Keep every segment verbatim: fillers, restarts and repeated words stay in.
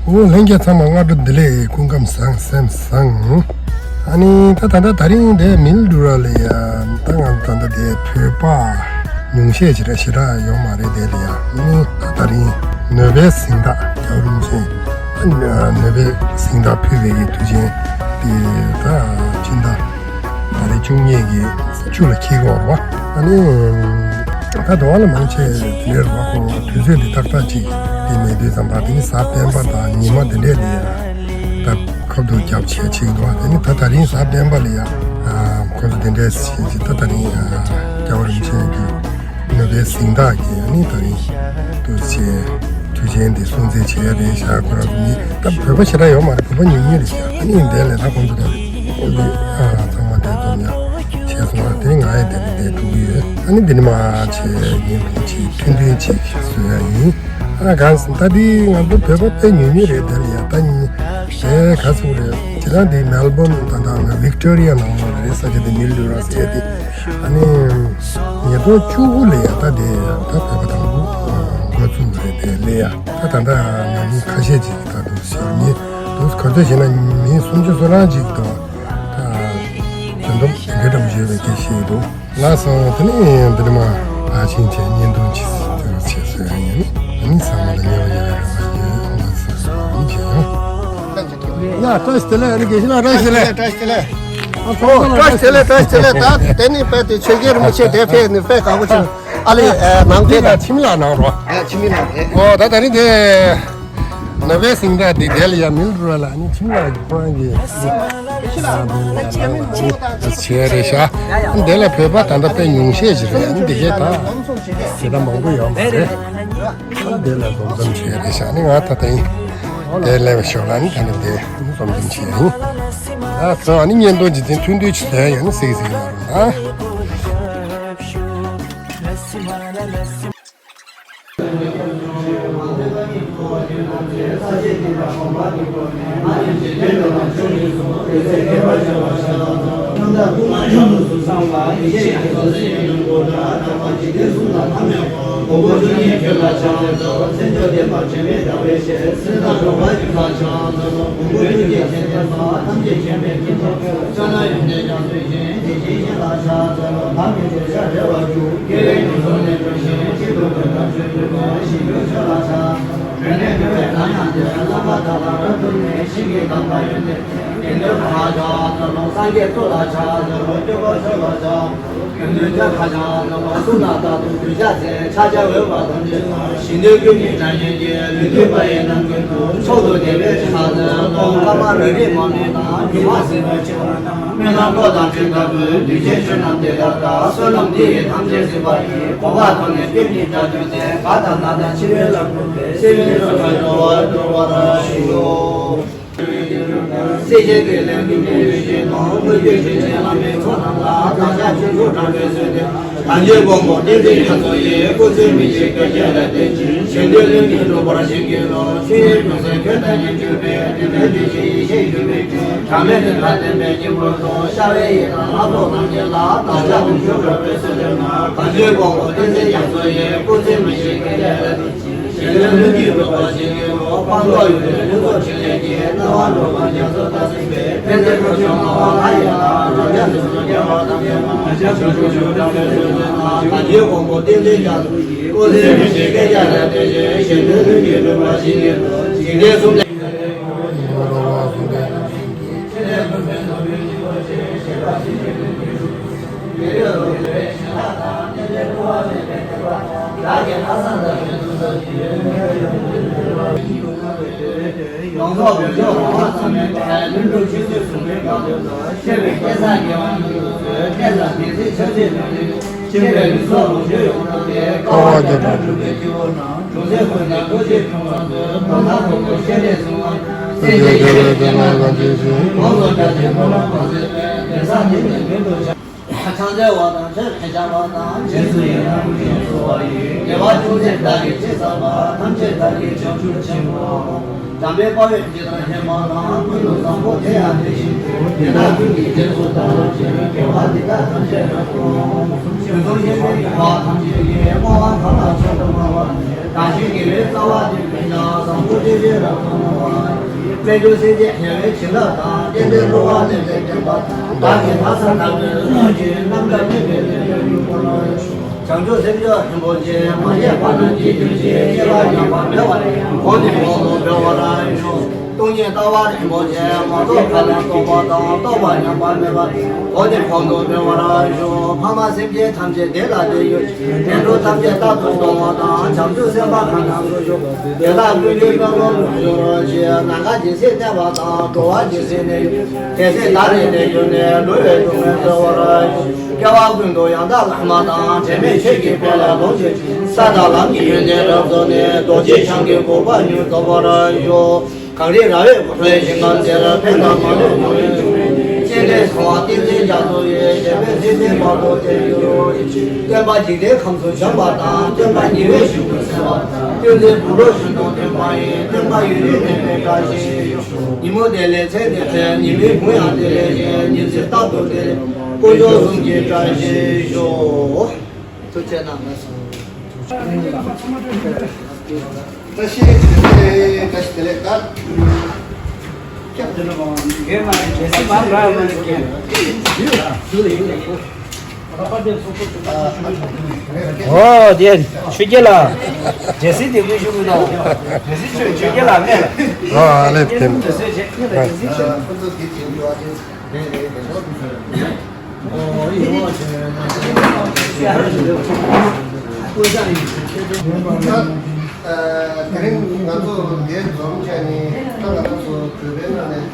འོ་ལྷན་རྒྱས་ཚང་མ་སྔ་དྲོ་བདེ་ལེགས། སྐུ་ཁམས་བཟང་། སེམས་བཟང་། ཨ་ནི་ད་ད་ལྟ་ད་རིང་དེ་མིལ་ཌུ་ར་ལ་ཡ། ད་ང་ད་ལྟ་དེ་བོད་པ་ཉུང་ཤས་ཅིག་ར་ཞེ་དྲག་ཡོད་མ་རེད། དེ་ལ་ཡ། ཨ་ནི་ད་ད་རིང་ནོ་བེལ་གཟེངས་རྟགས། རྒྱལ་བ་རིན་པོ་ཆེ་ནོ་བེལ་གཟེངས་རྟགས་ཕུལ་བའི་གི་དུས་ཆེན་དེ་ད་སྤྱི་ཟླ་ད་རེས་བཅུ་གཉིས་ཀྱི་བཅུ་ལ་འཁེལ་གྱི་ཡོད་རེད་པ། ཨ་ནི་ད་དེ་བ་ལ་མང་ཆེ་དེ་འདྲ་རེད་པ། ཁོ་དུས་ཚོད་འདི་ཏག་ཏག་ཅིག་དེ་མེད་དུས་ཙམ་པ། དེ་ནི་གཟའ་སྤེན་པ་དང་ཉི་མ་དེ་འདྲས་ལ་ཡ་ད་ཁབ་ཏུ་བརྒྱབ་བྱས་བྱེད་ཀྱི་འདུག་དེ་ནི་ད་ད་རིང་གཟའ་སྤེན་པ་ལ་ཡ་ཁོ་ཚོ་དེ་འདྲས་བྱེད་ཅིག་ད་ད་རིང་རྒྱལ་བ་རིན་པོ་ཆེ་གི་ནོ་བེལ་གཟེངས་རྟགས་ཀྱི་ཨ་ནི་ད་རིང་དུ་བྱས། དུས་ཆེན་འདི་སྲུང་བརྩི་བྱས་རེད་ཤག་ཁོ་རང་ཚོ་ནི་ད་བོད་པ་ཞེ་དྲག་ཡོད་མ་རེད། བོད་པ་ཉུང་ཉུང་རེད་ཤག་ཨ་ནི་འདས་ལས་ད་ཁོང་ཚོ་ད་ཨ་ཚང་མ་འདས་ཚོགས་ཉར་བྱས་སོང་བ། དེ་ང་ཡི་འདས་ནས་འདས་ཐུབ་ཀྱི་ཡོད། ཨ་ནི་འདི་ནི་མ་བྱས་ཉིན་ཐོ་ཅིག་ཐུང་ཐུང་ཅིག་བཟོ་ཡ་ཡིན། ཨ་གང་ཟིན་ད་འདི་ང་ཚོ་བོད་པ་དཔེ་ཉུང་ཉུང་རེད། དེ་ལ་ཡ་ད་ཉིན་དེ་ག་ཚོད་རེད། ཇི་ལྟར་འདི་མེལ་བོན་ད་ལྟ་ང་ཝིག་ཏོ་རི་ཡ་ནང་ལོགས་རེད། ས་ཆ་འདི་མིལ་ཌུ་ར་ཟེར་ཏེ། ཨ་ནི་ཉིས་སྟོང་བཅུ་དགུ་ལ་ཡ་ད་དེ་ད་བོད་པ་དང་པོ་འགོ་བཙུགས་རེད། དེ་ལས་ཡ་ད་ད་ལྟ་ང་མི་ཁ་ཤས་ཅིག་ད་དུ་ཞིག་མི་འདུག་ག་ཚོད་ཞེ་ན་མི་སུམ་ཅུ་སོ་གྲངས་ཅིག་འདུག་ད་དོན་དུ་དེ་འདྲ་འདྲ་པོ་ཡོད་པའི་སྐད་ཆ་ཞིག་འདུག་ལགས་སོ། དེ་ནས་འདི་ནས་མ་ཕར་ཕྱིན་བྱས་བརྙན་ཐུང་ཅིག་དེ་རུ་བྱས་སོང་ཡ་ཡིན། ཨ་ནི་ཚང་མ་ལ་ཉེ་བ་ཡོད་རེད་པ་ཡོད། ལགས་སོ། ཡིན་བྱས་ཡོང་། ཡ་བཀྲ་ཤིས་བདེ་ལེགས། ཨ་ནི་དགེ་བཤེས་ལགས་བཀྲ་ཤིས་བདེ་ལེགས། བཀྲ་ཤིས་བདེ་ལེགས། ཨ་ཁོང་ཚོ་ལ་བཀྲ་ཤིས་བདེ་ལེགས། བཀྲ་ཤིས་བདེ་ལེགས། ད་དེ་ནི་དཔེ་དེ་ཆོས་རྒྱལ་རིན་པོ་ཆེ་དེ་ཕེབས་ནི་དཔེ་དགའ་པོ་བྱུང་། ཨ་ལེ་ནང་དེ་ལ་ཁྱིམ་ལ་ནང་རོ། ཨ་ཁྱིམ་ལ་དེ། ཨོ་ད་ད་ནི་དེ་ནོ་བེལ་གཟེངས་རྟགས་དེ་དེ་ལ་ཡ་མིལ་ཌུ་ར་ལ་ཨ་ནི་ཁྱིམ་ལ་ཁོ་རང་གི་བྱས་རེད་ཤག་དེ་ལ་བོད་པ་ད་ལྟ་དཔེ་ཉུང་ཤས་ཅིག་རེད། ཨ་ནི་དེ་གས་ད་དེ་ད་མང་པོ་ཡོད་མ་རེད། དེ་ལ་འཛོམས་འཛོམས་བྱས་རེད་ཤག་ཨ་ནི་ང་ད་ལྟ་ཡིན། དེ་ལས་ཤོག་ལ་ནི་ད་ནི་དེ་འཛོམས་འཛོམས་བྱས་ཡིན། ཨ་ཚོ་ཨ་ནི་བརྙན་ཐུང་ཇི་ཐེངས་ཐུང་ཐུང་ཅིག་ལས་ཡང་ནི་གཟིགས་གཟིགས་མ་རུང་ན། ཕྱག་འཚལ་བ་དང་ཆོས་ཕྱག་བྱ་བ་དང་། རྗེས་སུ་ཡི་རང་བཞིན་གསོལ་བ་ཡི། དགེ་བ་ཅུང་ཟད་བདག་གིས་ཅི་བསགས་པ། ཐམས་ཅད་བདག་གིས་བྱང་ཆུབ་ཕྱིར་བསྔོ། འཇམ་དཔལ་དཔའ་བོས་ཇི་ལྟར་མཁྱེན་པ་དང་། ཀུན་ཏུ་བཟང་པོ་དེ་ཡང་དེ་བཞིན་ཏེ། དེ་དག་ཀུན་གྱི་རྗེས་སུ་བདག་སློབ་ཅིང་། དགེ་བ་འདི་དག་ཐམས་ཅད་རབ་ཏུ་བསྔོ། དུས་གསུམ་གཤེགས་པའི་རིག་པ་ཐམས་ཅད་ཀྱིས། བསྔོ་བ་གང་ལ་མཆོག་ཏུ་བསྔགས་པ་དེས། དག་ཞིང་དགེ་བའི་རྩ་བ་འདི་ཀུན་ཀྱང་བཟང་པོ་སྤྱོད་པའི་རབ་ཏུ་བསྔོ་བ་ཡིས། དཔལ་འབྱོར་སེམས་ཅན་དལ་བའི་བྱིན་རླབས་དང་། བསྟན་པའི་འགྲོ་བ་ལེགས་པའི་བསྟན་པ་དང་། བདག་གི་ལྷག་བསམ་དག་པའི་བློ་གྲོས་ཀྱིས། རྣམ་དག་སྨིན་པའི་ལས་ལ་མྱུར་དགོངས་ཤིག། བྱང་ཆུབ་སེམས་མཆོག་རིན་པོ་ཆེ། མ་སྐྱེས་པ་རྣམས་ཀྱི་དོན་ཕྱིར། སྐྱེ་བ་ཉམས་པ་མེད་པར་གོང་ནས་གོང་དུ་འཕེལ་བར་ཤོག། སྟོང་ཉིད་ལྟ་བ་རིན་པོ་ཆེ། མ་རྟོགས་པ་ལ་རྟོགས་པ་དང་། རྟོགས་པ་ཉམས་པ་མེད་པ་གོང་ནས་གོང་དུ་འཕེལ་བར་ཤོག། ཕ་མ་སེམས་ཅན་ཐམས་ཅད་བདེ་ལ་བདེ་འགྱུར་ཅིག། ངན་འགྲོ་ཐམས་ཅད་རྟག་ཏུ་སྟོང་བ་དང་། བྱང་ཆུབ་སེམས་དཔའ་ཁམས་གསུམ་དུ་བཞུགས། དེ་དག་ཀུན་གྱི་དཔལ་ལ་འགྲོ་ཞུགས་ཤིག། ནམ་མཁའ་ཇི་སྲིད་གནས་པ་དང་། འགྲོ་བ་ཇི་སྲིད་གནས་ཡུལ། དེ་སྲིད་བདག་ནི་དེར་གྱུར་ནས། འགྲོ་བའི་སྡུག་བསྔལ་སེལ་བར་ཤོག། སྐྱེ་བ་ཀུན་ཏུ་ཡང་དག་བླ་མ་དང་། དྲན་མེད་ཆོས་ཀྱི་དཔལ་ལ་ལོངས་སྤྱོད་ཅིང་། ས་དང་ལམ་གྱི་ཡོན་ཏན་རབ་རྫོགས་ནས། རྡོ་རྗེ་འཆང་གི་གོ་འཕང་མྱུར་ཐོབ་པར་ཤོག། གངས་རི་ར་བས་བསྐོར་བའི་ཞིང་ཁམས་དེར། ཕན་དང་མ་ལུས་མྱོང་བའི་འབྱུང་བའི་གནས། སྤྱན་རས་གཟིགས་དབང་བསྟན་འཛིན་རྒྱ་མཚོ་ཡི། བྱམས་པའི་སེམས་ཅན་དཔའ་བོ་དེར་གྱུར་ཅིག། སྟོན་པ་འཇིག་རྟེན་ཁམས་སུ་བྱོན་པ་དང་། སྟོན་པ་ཉི་འོད་བཞིན་དུ་གསལ་བ། སྟོན་འཛིན་འབུམ་རོ་བཞིན་དུ་སྟོན་པ་ཡི། སྟོན་པ་ཡུན་རིང་གནས་པའི་བཀྲ་ཤིས་ཤོག། ཉིན་མོ་བདེ་ལེགས། མཚན་བདེ་ལེགས། ཉི་མའི་གུང་ཡང་བདེ་ལེགས་ཤིང་། ཉིན་མཚན་རྟག་ཏུ་བདེ་ལེགས། དཀོན་མཆོག་གསུམ་གྱི་བཀྲ་ཤིས་ཤོག། ཐུགས་རྗེ་གནང་། བཀྲ་ཤིས་བདེ་ལེགས། བཀྲ་ཤིས་བདེ་ལེགས། ད་སྐྱབས་དེ་ལ་བ་འགན་མ་རེད། གལ་སྲིད་མ་འགྲོ་ཡ་མ་རེད། ཨོ་དེ་ཆོས་རྒྱལ་ལགས། རྒྱལ་སྲིད་དེ་དགོས་ཞུ་དགོས་དང་། རྒྱལ་སྲིད་ཆོས་ཆོས་རྒྱལ་ལགས་མེད་ལ། ཨ་ཨ་ལེ་དེ་ནི་དེ་སྲིད་ཆེ་ཁྱེད་ལ་རྒྱལ་སྲིད་ཆོས། ཁོ་ཚོ་དེ་དེ་འགྲོ་བ་དེ་རེད་རེད་རེད། དེ་རིང་ང་ཚོ་འདིར་འཛོམས་བྱས་ནས་ད་ང་རང་ཚོ་བོད་པའི་ནང་ནས་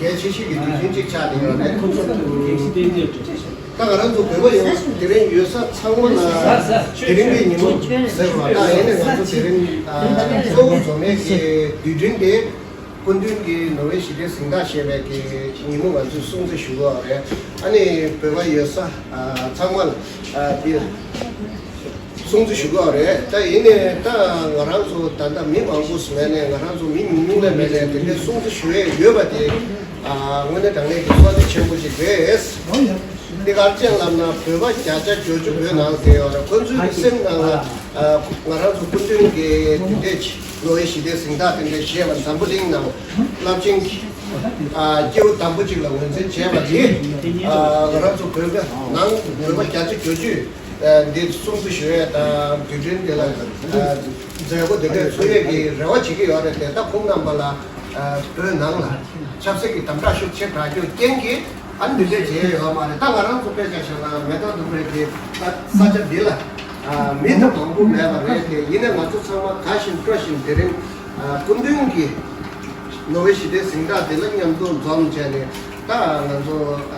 གལ་ཆེ་ཤོས་ཀྱི་དུས་ཆེན་གཅིག་ཆགས་བསྡད་ཡོད་རེད། ད་ང་རང་ཚོ་བོད་པ་ཡོངས་དེ་རིང་ཡོད་ས་ཚང་མ་ལ་དེ་རིང་གི་ཉིན་མོ་ཟེར་བ་ད་ཡིན་ནའི་ང་ཚོ་དེ་རིང་གཙོ་བོ་འཛོམས་ཡས་ཀྱི་དུས་དྲན་དེ། སྐུ་མདུན་གྱིས་ནོ་བྷེལ་ཞི་བདེའི་གཟེངས་རྟགས་བཞེས་པའི་གི་ཉིན་མོ་ང་ཚོས་སྲུང་བརྩི་ཞུ་གི་ཡོད་རེད། ཨ་ནི་བོད་པ་ཡོད་ས་ཨ་ཚང་མ་ལ་ཨ་འདི་སྲུང་བརྩི་ཞུ་གི་ཡོད་རེད། ད་ཡིན་ནའི་ད་ང་རང་ཚོ་ད་ལྟ་མི་མང་པོ་ཞིག་མེད་ནའི་ང་རང་ཚོ་མི་ཉུང་ཉུང་ལས་མེད་ནའི་དེ་འདྲའི་སྲུང་བརྩི་ཞུ་ཡས་ཡོད་པ་དེ་ཨ་དངོས་གནས་དྲང་གནས་ཀྱི་བསོད་བདེ་ཆེན་པོ་ཞིག་རེད། འདི་ག་རེ་བྱས་ལབ་ན་བོད་པ་བརྒྱ་ཆ་བརྒྱད་ཅུ་བོད་ནང་བསྡད་ཡོད་རེད། ཁོ་ཚོའི་གི་སེམས་ནང་ལ་ཨ་ང་རང་ཚོ་སྐུ་མདུན་གྱི་དེ་འདྲའི་ནོ་བྷེལ་ཞི་བདེའི་གཟེངས་རྟགས་དེ་འདྲ་བཞེས་པ་འཛམ་བུ་གླིང་ནང་རླབས་ཆེན་གྱི་ཨ་སྐྱེས་བུ་དམ་པོ་གཅིག་ལ་ངོས་འཛིན་བྱས་པ་དེ་ཨ་ང་རང་ཚོ་བོད་པའི་ནང་བོད་པ་བརྒྱ་ཆ་བརྒྱད་ཅུས་ཨ་འདི་སྲུང་བརྩི་ཞུ་ཡས་དང་དུས་དྲན་འདི་ལ་ཨ་མཛད་སྒོ་འདི་འདྲ་ཚུགས་ཡས་ཀྱི་རེ་བ་བྱེད་ཀྱི་ཡོད་རེད་དེ། ད་ཁོང་རྣམ་པ་ལ་ཨ་བོད་ནང་ལ་ཆབ་སྲིད་ཀྱི་དམ་དྲག་ཤུགས་ཆེ་དྲགས་རྒྱུ་རྐྱེན་གྱིས་ཨ་འདི་འདྲ་བྱས་ཡོད་མ་རེད། ད་ང་རང་ཚོ་དཔེ་ཆ་བཞག་ན་མེ་ཏོག་ལྡུམ་རའི་གི་ས་ཆ་འདི་ལ་ཨ་མི་ད་མང་པོ་མེད་པ་རེད་དེ། ཡིན་ནའི་ང་ཚོ་ཚང་མ་དགའ་བཞིན་སྤྲོ་བཞིན་དེ་རིང་ཨ་སྐུ་མདུན་གྱི་ནོ་བྷེལ་ཞི་བདེའི་གཟེངས་རྟགས་དེ་ལ་མཉམ་དུ་འཛོམས་བྱས་ནས་ད་ང་ཚོ་ཨ་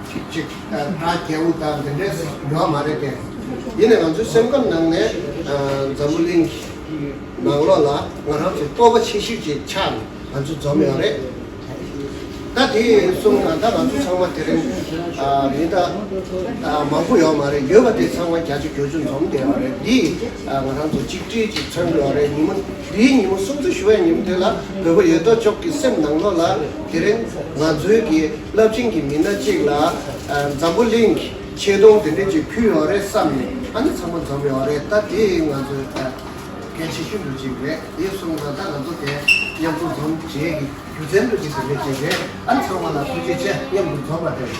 ཅིག་ཅིག་ཨ་ད་རྒྱལ་པོ་དང་དེ་འདྲས་ཡོད་མ་རེད་དེ། ཡིན་ནའི་ང་ཚོའི་སེམས་ཁམས་ནང་ནས་ཨ་འཛམ་བུ་གླིང་གི་ནང་ལོགས་ལ་ང་རང་ཚོ་སྤོབས་པ་ཆེ་ཤོས་ཅིག་ཆགས་ནས་ང་ཚོ་འཛོམས་ཡོད་རེད། ད་དེ་གསུམ་གང་ལྟར་ང་ཚོ་ཚང་མ་དེ་རིང་ཨ་མི་ད་ཨ་མང་པོ་ཡོད་མ་རེད། ཡོད་པ་དེ་ཚང་མ་བརྒྱ་ཆ་བརྒྱད་ཅུ་འཛོམས་བསྡད་ཡོད་རེད། འདི་ཨ་ང་རང་ཚོ་གཅིག་སྒྲིལ་ཅིག་མཚོན་ཡོད་རེད། ཉིན་མོ་འདིའི་ཉིན་མོ་སྲུང་བརྩི་ཞུ་བའི་ཉིན་མོ་དེ་ལ་བོད་པ་ཡོད་དོ་ཅོག་གི་སེམས་ནང་ལོགས་ལ་དེ་རིང་ང་ཚོའི་གི་རླབས་ཆེན་གྱི་མི་སྣ་གཅིག་ལ་ཨ་འཛམ་བུ་གླིང་གི་ཆེ་མཐོང་དེ་འདྲ་ཅིག་ཕུལ་ཡོད་རེད་བསམ་ནས་ཨ་ནི་ཚང་མ་འཛོམས་ཡོད་རེད། ད་དེ་ང་ཚོའི་ཨ་གལ་ཆེ་ཤོས་འདྲ་ཅིག་རེད། དེ་སོང་ཙང་ད་ང་ཚོ་དེ་མཉམ་དུ་འཛོམས་བྱས་ཀྱི་རྒྱུ་མཚན་འདྲ་ཅིག་དེ་འདྲ་ཅིག་རེད། ཨ་ནི་ཚང་མ་ལ་ཐུགས་རྗེ་ཆེ། མཉམ་དུ་འཛོམས་པ་དེ་རེད།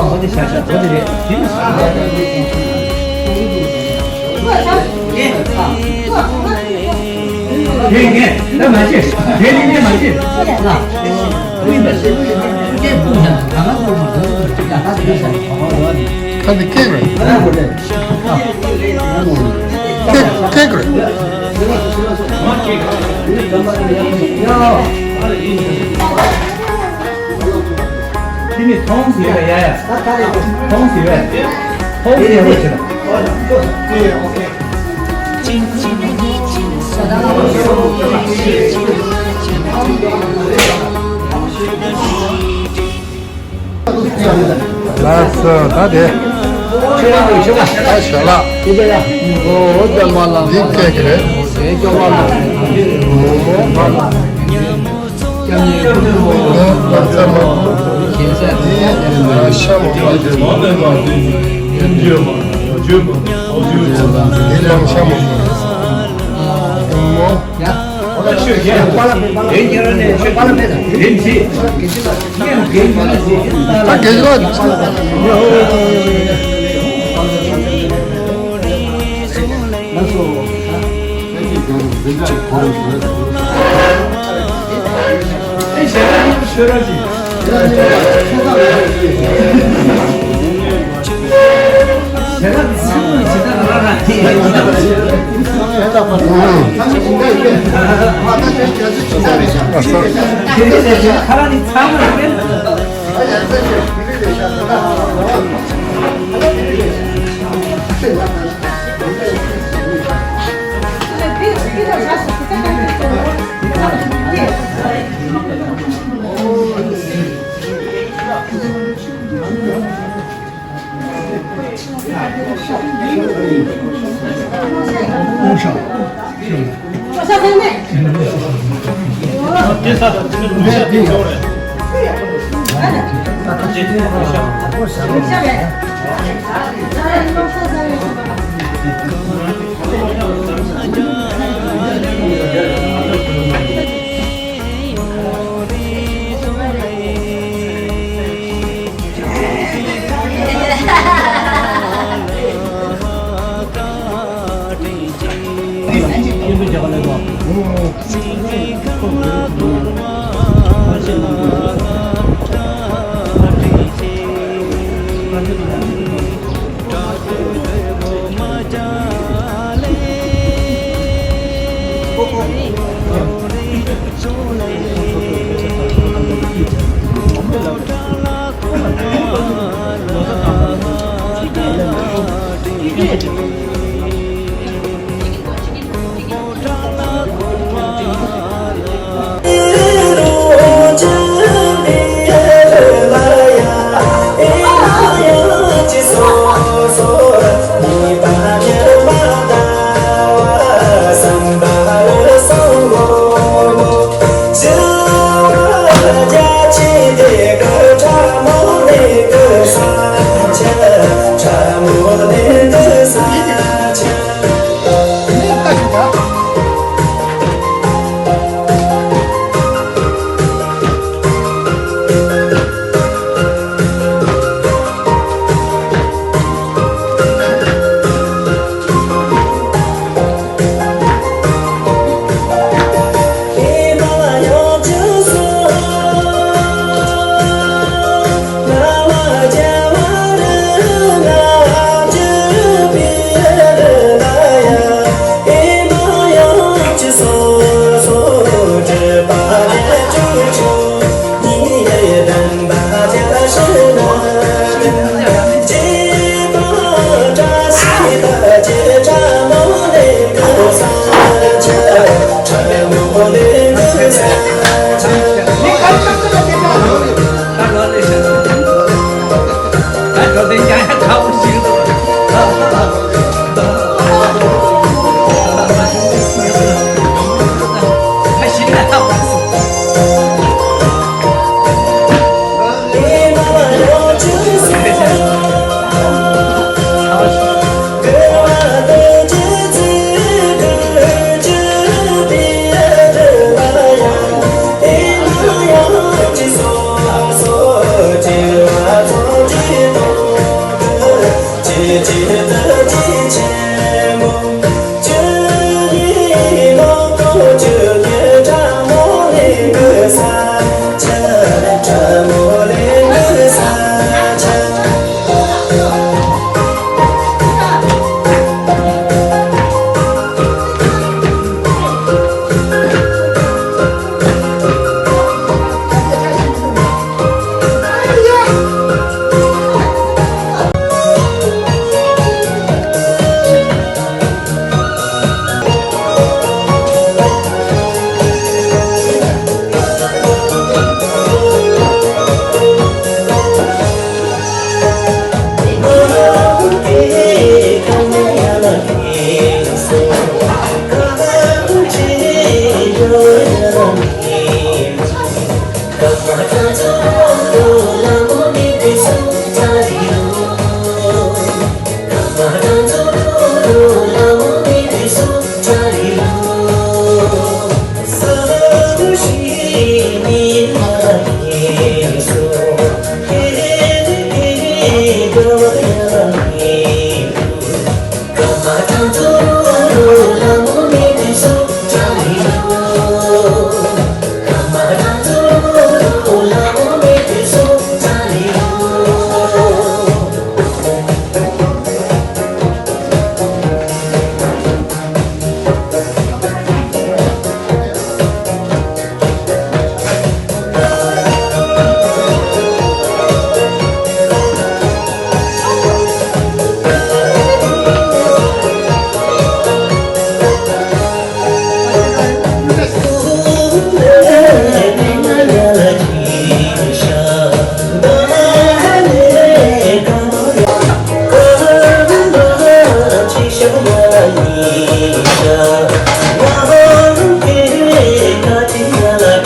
ཨོ་དེ་ཤ་ཤ་ཨོ་དེ་རེད། དེ་ནི་ཤ་ཤ་རེད། དེ་ངས་ད་མ་བྱེད། དེ་ནི་ངས་མ་བྱེད། ལ། ད་དེ་ཀེག་རེད། ཀེག་ཀེག་རེད། དེ་ནི་མཐོང་ཟེར་བ་ཡ་ཡ། མཐོང་ཟེར་བས། མཐོང་ཟེར་བ་བྱེད་ལ། ལགས་སོ། ད་དེ། ད་ཞལ་ལག་འདི་སྐད་ཀྱི་རེད། ཤ་མོག་མོག་རེད། འདི་ཡང་ཤ་མོག་མོག་རེད། ད་དགེ་ལོ།